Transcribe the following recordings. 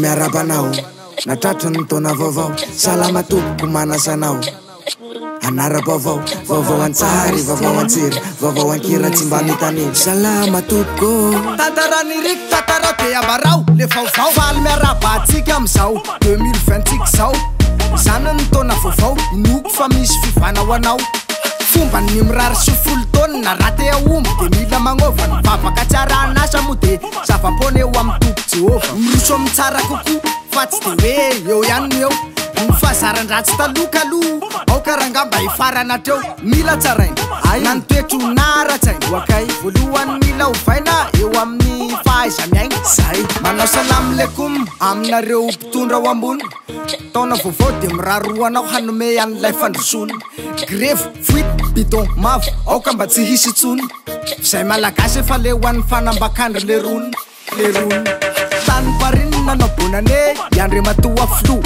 Miarahaba anao nahatratra ny taona vaovao. Salama tompoko, manasa anao anara-baovao. Vaovao an-tsary, vaovao an-tsiry, vaovao an-kira tsy mba mitanila. Salama tompoko. Tantaran'iriky tantarao de ambarao le vaovao. Faly miarahaba antsika amizao 2026 zao. Izany ny taona vaovao, inoako fa misy fivana ho anao. Fomba ny mirary sy 10 taona raha te hahomby de mila magnova ny vavaka tsy arahan'asa moa de zava-poana eo amin'ny Tompo Jehovah. Miroso amin'ny tsara kokoa fa tsy de hoe eo ihany no eo. Ny fahazaran-dratsy taloha kaloha aoka rangamba hifarana hatreo. Mila tsaraina Ay. Na ny toetro na ara-tsaina. Wakay. Voalohany mila ovaina eo amin'ny fahaiza-miaina. Zay. Manao salam aleikoum aminareo mpitondra ao ambony. Taona vaovao de miraroanao hanome an'ilay fandrosoana. Grevy, fuite, bidon mavo aoka mba tsy hisy intsony. Zay Malagasy efa leo an'ny fanambakandry le rony le rony. Tany Paris nanao bonane iandre matoa flou.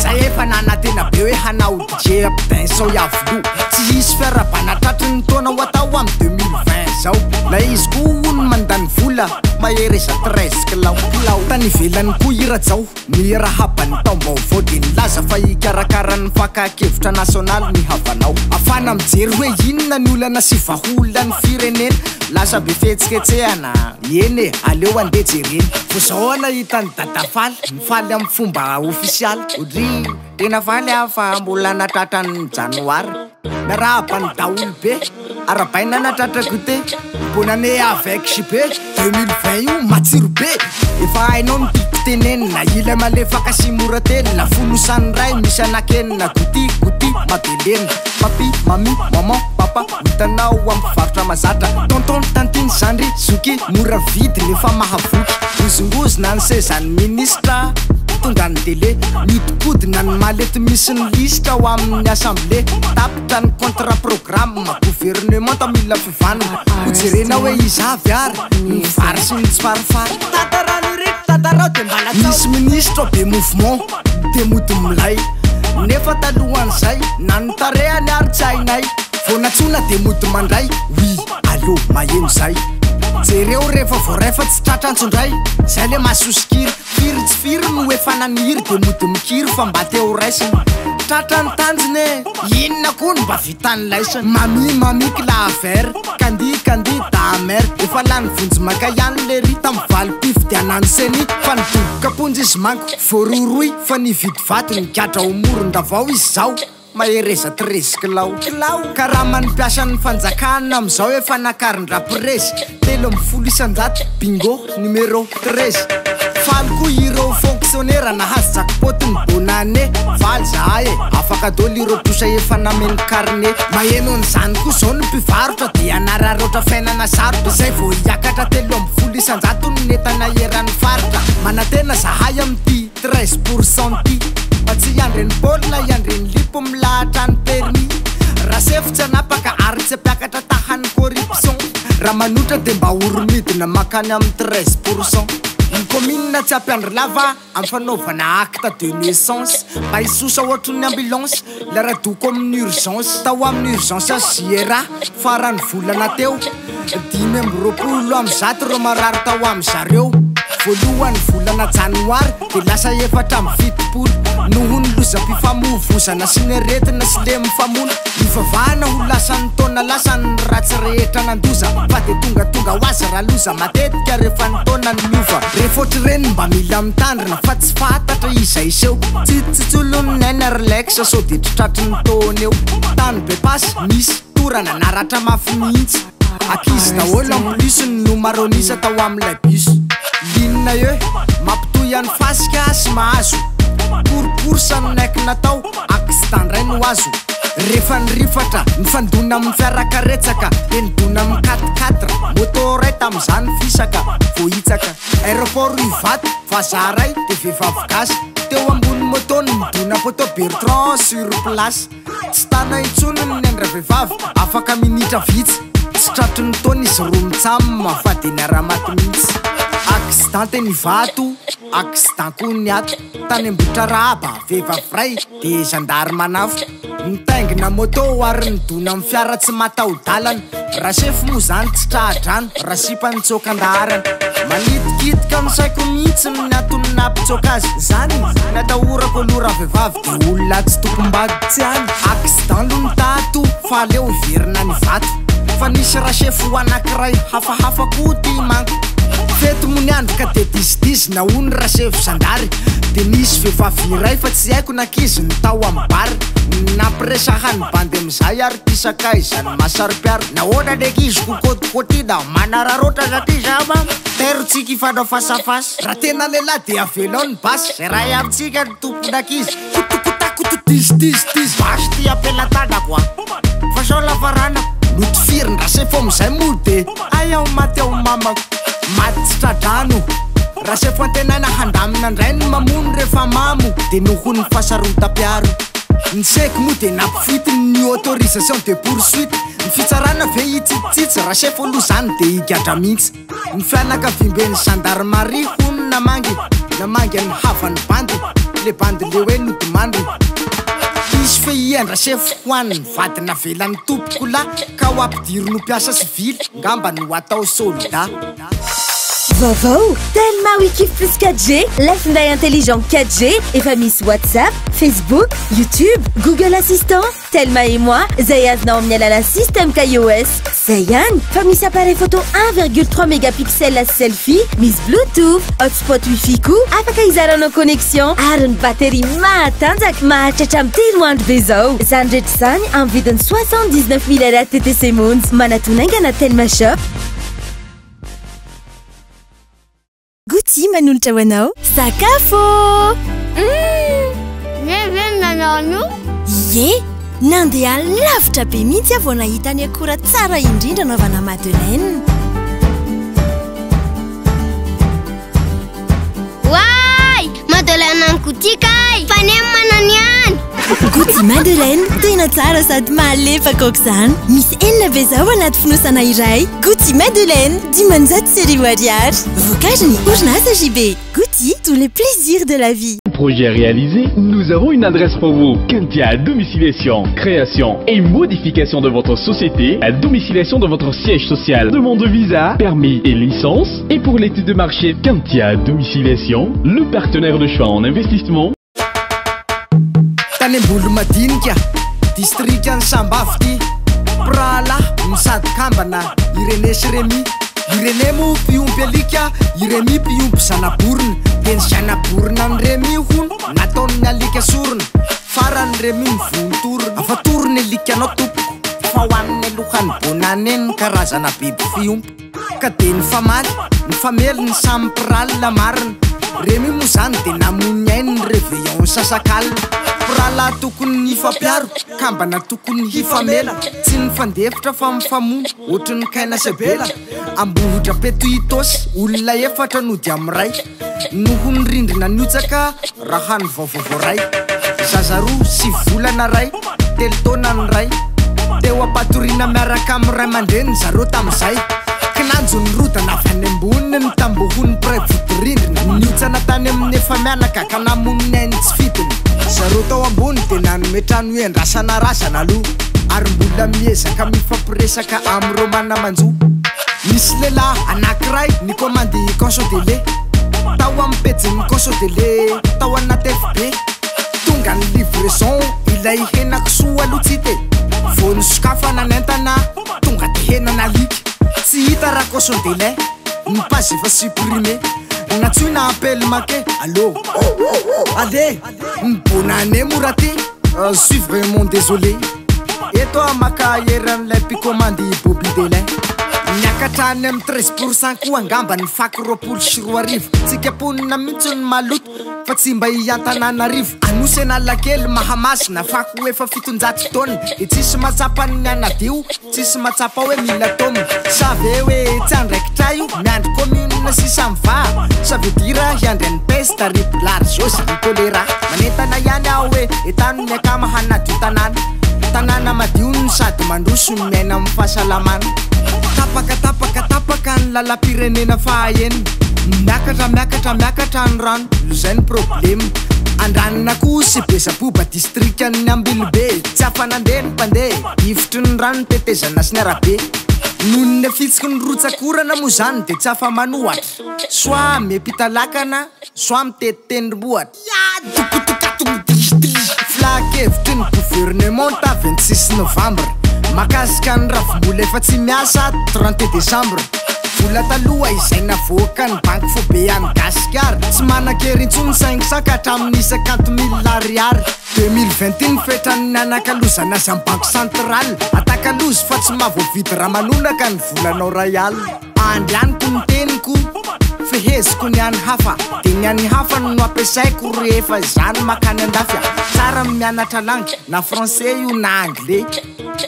Zay efa nanantena be hoe hanao DJ Abdin sao Iavoloha. Tsy hisy fiarabana tratry ny taona ho atao amy 2020 zao. Na izy koa hono mandany vola mahereza 13 kilao kilao. Tany ivelany koa i Rajao miarahaba ny taom-baovao de nilaza fa hikarakara ny fakan-kevitra nasionaly ny havanao. Afana mijery hoe inona ny olana sy vahaolana ny firenena. Lasa be fihetsiketsehana eny e, aleo andeha jerena. Vao zao aho nahita ny dadafaly mifaly amin'ny fomba ofisialy. Odry tena faly aho fa mbola natratra ny janoary. Miarahaba ny daholo be, arabaina natratra goûter. Bonne année avec JB 2020 io matsiro be. Efa hainao ny tiako tenenina, ilay malefaka sy mora telina. Fonosany ray misy anakenina, goûter goûter madelena. Papi, mami, maman, papa, ho hitanao amin'ny mpivarotra mazatra. Tonton, tantine, zandry, zoky, mora vidy nefa mahavoky. Ozongozona ny sezan'ny ministra tonga ny délai. Miodikodina ny malety misy ny lisitra ao amin'ny assemblée. Tapitra ny contrat programme gouvernement mila fivanina. Ho jerena hoe iza avy ary ny vary sy ny tsiparifary. Tantarano ireto tantarao de mba latsao. Misy ministre be mouvement de mody milay. Nefa talohan'izay na ny tarehany ary tsy hainay. Vao nantsoina de mody mandray. Oui, allô, maheno zay. Jereo rehefa voaray fa tsy tratra antsondray. Zay le mahasosikiry. Firy tsy firy no efa naniry de mody mikiry fa mba te ho raisina. Tratra ny tanjona e. Inona koa no mba vitany laisana. Mami mami claver, kandi candidat amer. Efa lany vonjy maka ihany le ry tamin'ny valim-pifidianany CENI. Fa nidoboka am-ponja izy manko voarohirohy fa nividy vato nigadra ho Morondavao izy zao. Mahereza 13 kilao kilao. Karaman'ny mpiasan'ny fanjakana amizao efa nakarin-draprezy 13%, bingo numéro 13. Faly koa ireo fonctionnaire nahazo jackpot ny bonane. Faly zahay e, afaka daholo ireo trosa efa nameno carnet. Maheno an'izany koa zao ny mpivarotra de anararaotra fiainana sarotra. Izay vao hiakatra 13% ny entana eran'ny faritra. Manantena zahay amin'ity 13% ty fa tsy hiandry ny baolina, hiandry ny lipo milahatra ny permis. Raha sefo tsy anapaka ary tsy ampiakatra tahan'ny corruption. Raha manotra de mba oromidina makany amin'ny 13%. Ny commune tsy ampiandry lava amin'ny fanaovana acte de naissance. Mba hisosa ohatry ny ambulance la radoko amin'ny urgence. Tao amin'ny urgence JRA farany volana teo 125 reo marary tao amin'ny zareo. Voalohany volana janoary de lasa 74 noho ny lozam-pifamoivozana sy ny aretina sy le mifamono. Ivavahana ho lasan'ny taona lasa ny ratsy rehetra nandoza fa de tongatonga ho azy raha loza matetika rehefa ny taona ny miova. Rehefa ohatr'ireny mba mila mitandrina fa tsy fantatra izay seho. Tsitsitsolon'ny aina relax sao de tratry ny taona eo. Tany be pasy nisy torana naratra mafy mihitsy. Ankizy daholo en plus no maronisa tao amin'ilay bus. Ligne E mampitohy an'ny fasika sy mahazo. Course no naiky natao, accident ndray no azo. Rehefa nirifatra nifandona amin'ny fiarakaretsaka de nidona amin'ny 4x4 moto ray tamin'izany fisaka voahitsaka. Aéroport Ivato, vazaha ray de vehivavy gasy teo ambony moto nidona poto Bertrand sur place. Tsy tana intsony ny andra vehivavy afaka minitra vitsy. Tsy tratry ny taona izy roa mitsam fa dia niara-maty mihitsy. Accident teny Ivato, accident koa ny ato. Tany Ambohitrarahaba, vehivavy iray dia zandary manafo. Nitaingina moto ary nidona amin'ny fiara tsy mataho-dalana. Rasefo moa izany tsy tra-drano, rasipa nitsoaka an-daharana. Manitikitika ny saiko mihitsy ny antony nampitsoaka azy. Izany natahorako aloha ravehivavy dia olona tsy tompom-bady. Tsy any accident aloha ny tato fa aleo hiverina any Ivato. Fa nisy rasefo anankiray hafahafa koa ty manko. Fety moa ny andro ka dia dizidizina hono rasefo zandary. Dia nisy vehivavy iray fa tsy haiko na ankizy ny tao amin'ny bar. Nampiresahany bandy amin'izay ary mpisakaizan'ny masaropiaro. Nahoana ny ankizy ko kôtikôtiana manararaotra satria za ma tairo tsika hifanao face à face. Raha tena lehilahy dia avelao ny basy, zay ray amintsika no tompon'ankizy. Kotokotakoto dizy dizy dizy basy ty am-pelatanako a! Fa sao lavarana. Notifirin-dRasefo amin'izay moa dia hay aho maty ao mamako. Maty tsy tra-drano. Rasefo antenaina handamina indray ny mamono rehefa mamo dia noho ny fahasarotam-piaro. Ny seky moa dia nampifitiny ny autorisation de poursuite. Ny fitsarana ve hitsitsitsy? Rasefo aloha izany dia higadra mihitsy. Ny fianakaviamben'ny gendarmerie hono namangy, namangy an'ny havan'ny bandy, le bandy le hoe nodimandry. Hisy fehian-dRasefo ho an'ny vady navelan'ny tompokolahy ka ho ampidiriny ho mpiasa sivily, ngamba no atao soldat. Vaovao, Telma Wiki Plus 4G, lay finday intelligent 4G, efa misy WhatsApp, Facebook, YouTube, Google Assistant, Telma et moi, izay azonao amin'ny alalan'ny système KaiOS. Zay ihany, fa misy appareil photo 1,3 mégapixel selfie, misy Bluetooth, hotspot wifi koa, afaka hizaranao connexion, ary ny batterie mahatanjaka, maharitra hatramin'ny 3 andro be izao. Izany rehetra izany amin'ny vidiny 79 mille ariary TTC monja. Manatona haingana Telma Shop. Gouty manolotra ho anao sakafo! Ve ve nanao an'io? Ie! Nandeha lavitra be mihitsy aho vao nahita ny akora tsara indrindra anaovana madeleine. Oay! Madeleine an'i Gouty kay! Fanemana ny any! Gouty Madeleine, tena tsara sady malefaka aok'izany. Misy enina be izao anaty fonosana iray. Gouty Madeleine, 1500 ariary. Vokarin'ny orinasa JB. Gouty, tous les plaisirs de la vie. Projet réalisé, nous avons une adresse pour vous. Kentia Domiciliation, création et modification de votre société, la domiciliation de votre siège social, demande de visa, permis et licence. Et pour l'étude de marché, Kentia Domiciliation, le partenaire de choix en investissement. Tany Ambolomadinika, distrikan'i Sambavy ity. Mpirahalahy no sady kambana i René sy Rémi. I René moa mpiompy alika, i Rémi mpiompy zana-borona. Dia ny zana-borona an'i Rémi hono nataon'ny alika sorona. Farany Rémi nivontorona. Afa-tory ny alikanao tompoko, fa hohaniny alohan'ny bonane ny karazana biby fiompy. Ka dia nifamaly, nifamely ny samy mpiralina marina. Rémi moa izany dia namoy ny ainy ny réveillon nisasakalina. Mpirahalahy tokony hifampiaro, kambana tokony hifamela. Tsy nifandefitra fa mifamono, ohatry ny Kaina sy Abela. Ambohidrapeto Itaosy, olona efatra nody amin'ny iray. Noho ny rindrina nihotsaka raha ny vaovao voaray. Zaza roa, sivy volana ray, telo taona ny ray. Teo am-patoriana miaraka amin'ny ray aman-dreniny zareo tamin'izay. Kinanjo nirodana avy any ambony ny tambohon'ny mpiray vodirindrina. Nihotsana tany amin'ny efa-mianaka ka namono ny ainy tsy fidiny. Zareo tao ambony dia nanome trano hiandrasana razana aloha. Ary mbola miezaka mifampiresaka amin'ireo mana-manjo. Nisy lehilahy anankiray nikomandy conso-délai tao amin'ny pejin'ny conso-délai tao anaty FB. Tonga ny livraison ilay henakisoa aloha tsy hita e. Vao nisokafana ny entana tonga dia henan'alika. Tsy hita raha conso-délai, ny page efa supprimé. Nantsoina appel manqué, allô, allez, ny bonne année moa raté, je suis vraiment désolé. Eto aho maka eran'ilay mpikomandy Bobby Delin. Niakatra. Hatrany amin'ny 13% koa angamba ny fako 2020. Tsika mponina mihitsy ny maloto fa tsy mba i Antananarivo. Anosy, Analakely, Mahamasina, fako efa 700 taona de tsisy mahatsapa ny anadio, tsisy mahatsapa hoe mila taomina. Sa ve hoe tsy andraikitra io, miandry commune sisa mivaha? Ça veut dire hiandry an'ny peste, ry bilharziose, ry choléra. Manentana ihany aho hoe entano ny akama hanadio tanàna. Tanàna madio no sady mandroso, miaina amin'ny fahasalamana. Tapaka, tapaka, tapaka ny lalam-pirenena fahaenina. Miakatra, miakatra, miakatra ny rano, izay ny problema. Andranona koa sy Bezaboba, distrikan'ny Ambilobe, tsy afa-nandeha ny mpandeha, difotry ny rano tetezana sy ny arabe. Noho ny fitsiky ny rotsakorana moa zany de tsy afa-manohatra, soit miampita lakana, soit mitety tendrombohitra. Filan-kevitry ny gouvernement ta 26 novembre mahakasika ny ravimbola efa tsy miasa 31 décembre. Vola taloha izay navoaka ny banky foibe any Gasikara tsy manan-kery intsony 500 ka hatramin'ny 50 000 ariary. 2020 ny fetrany anakalozana azy amin'ny banque centrale, atakalozy fa tsy mahavoavidy raha manonaka ny volanao ray alina. Andrianiko ny teniko, feheziko ny any hafa, de ny any hafa no ampiasaiko rehefa izany makany andafy. Tsara mianatra langue, na français io na anglais,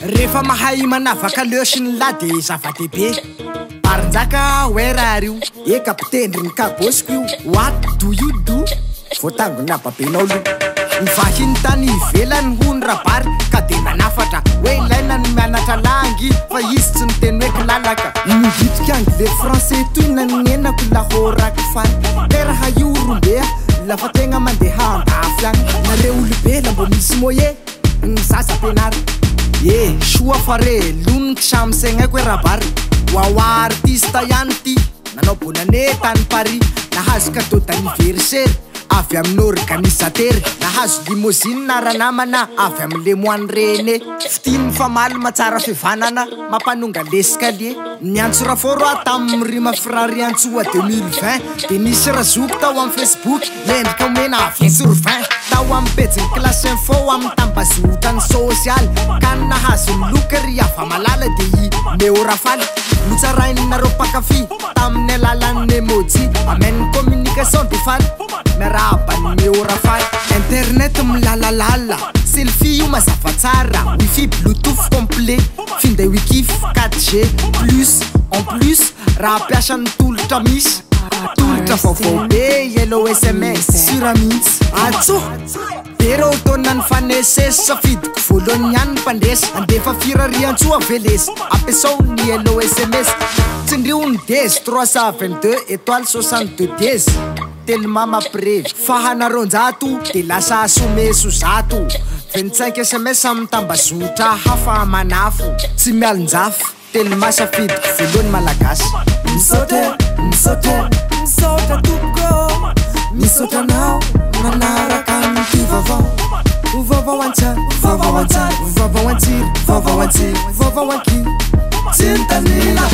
rehefa mahay manavaka le sy ny la de zava-dehibe. Barinjaka, where are you? Eka, mpitendry ny kabosiko io. What do you do? Voatangony ababenao aloha. Ny vahiny tany ivelany hono rabary ka de nanafatra hoe ilaina ny mianatra langue, fa izy tsy niteny hoe kilalaka. Mivitrika anglais, français toy nanenako lahoraky faly leraha io rombea lafa tegna mandeha andafy agny. Nareo olobe la mbô misy moyen ny zaza ampianary e, soa fa re loniky samy saignaiko hoe rabary. Wawa artiste ihany ty nanao bonne année tany Paris, nahazo cadeau d'anniversaire avy amin'ny organisateur, nahazo limousine raha-namana avy amin'ny Lemoine René. Fitiny mifamaly mahatsara fivanana, mampanonga l'escalier. Niantso raforo aho tamin'ny rima firariantsoa 2020, de nisy razoky tao amin'ny Facebook mendrika omena 20 sur 20 tao amin'ny pejiny Classe Info amin'ny tambazotany sosialy, ka nahazo ny loka ry ava-malala de i Neo Rafaly notsarainareo mpakafy tamin'ny alalan'ny emoji. Amen, communication de faly miarahaba ny Neo Rafaly. Internet milalalala, selfie io mazava tsara, wifi, bluetooth complet, finday wikif 4G plus. En plus raha ampiasa ny tolotra, misy tolotra vaovao be, Yellow SMS sura mihitsy atso de reo taona ny fanesesy. Safidiko voalohany ihany ny mpandresy andefa firariantsoa velesy, ampiasao ny Yellow SMS, tsindrio ny dièse 322 étoile 62 dièse. Telma mampirevy fahanareo-njato de lasa asomeso zato 25 SMS amin'ny tambazotra hafa manafo tsy mialonjafy. Telma, safidiko voalohany malagasy. Misaotra, misaotra, misaotra tompoko, misaotra anao nanaraka ny vaovao. Vaovao antsara, vaovao antsara, vaovao antsiry, vaovao antsiry, vaovao anky tsy nitanila.